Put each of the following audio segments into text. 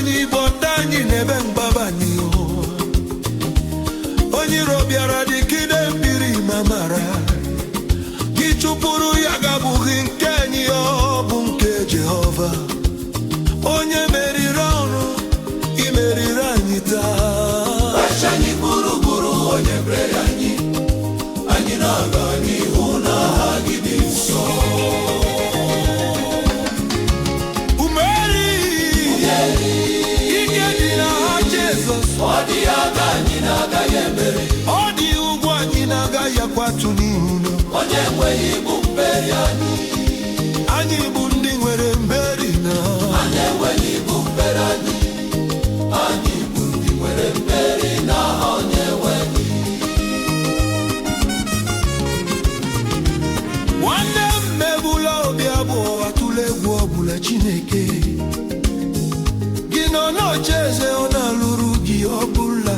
Anyị bụ ọta anyị n'ebe mgbaba anyị o. Onye iro bịara dịka ide mmiri ma mara gị chụpụrụ ya ga-abụghị nke anyị, ọ bụ nke Jehova. Onye meriri ọrụ imeriri anyị taa. Gbachi anyị gburugburu, onye mmeri anyị. Anyị na-aga n'ihu n'aha gị dị nsọ. Umeri ike dị n'aha Jizọs. Ọ dị aka anyị na-agaghị emeri. Ọ dị ugwu anyị na-agaghị akwatu n'ihu na Onye enweghị bụ mmeri anyị. Anyị bụ ndị nwere mmeri na Anyị enweghị bụ mmeri anyị. Anyị bụ ndị nwere mmeri n'aha onye nwe anyị. Nwanne m, mebula obi abụọ, atụla egwu ọbụla. Chineke gị nọ n'oche eze, ọ na-alụrụ gị ọbụla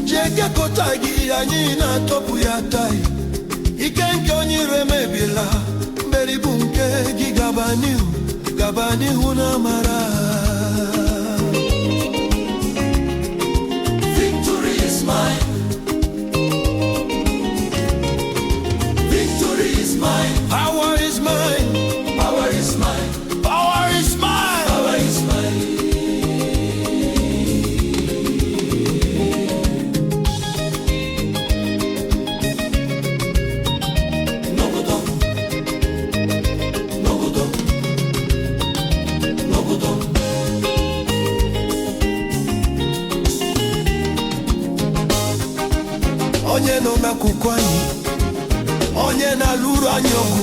jekekọta gị. Anyị na-atọpụ ya tai ike nke onye iro emebiela. Mmeri bụ nke gị. Gaba n'ihu, gaba n'ihu na amara. Victory is mine. Victory is mine. Power is mine. Power is mine. Power is mine. Power is mine. Nogodo. Nogodo. Nogodo. Onye nọ n'akụkụ anyị, onye na-alụrụ anyị ọgụ.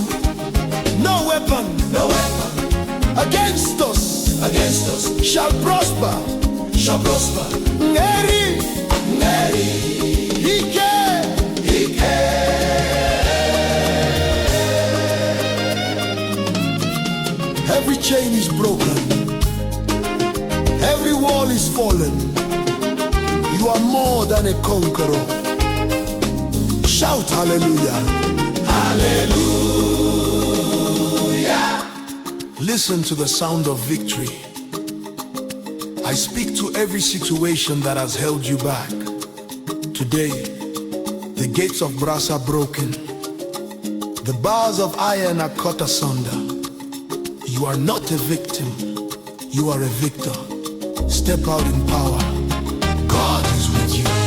No weapon No weapon against us against us shall prosper. Shall prosper. Mmeri. Mmeri. Ike. Ike. Every chain is broken. Every wall is fallen. You are more than a conqueror. Shout hallelujah. Hallelujah. Listen to the sound of victory. I speak to every situation that has held you back. Today, the gates of brass are broken. The bars of iron are cut asunder. You are not a victim. You are a victor. Step out in power. God is with you.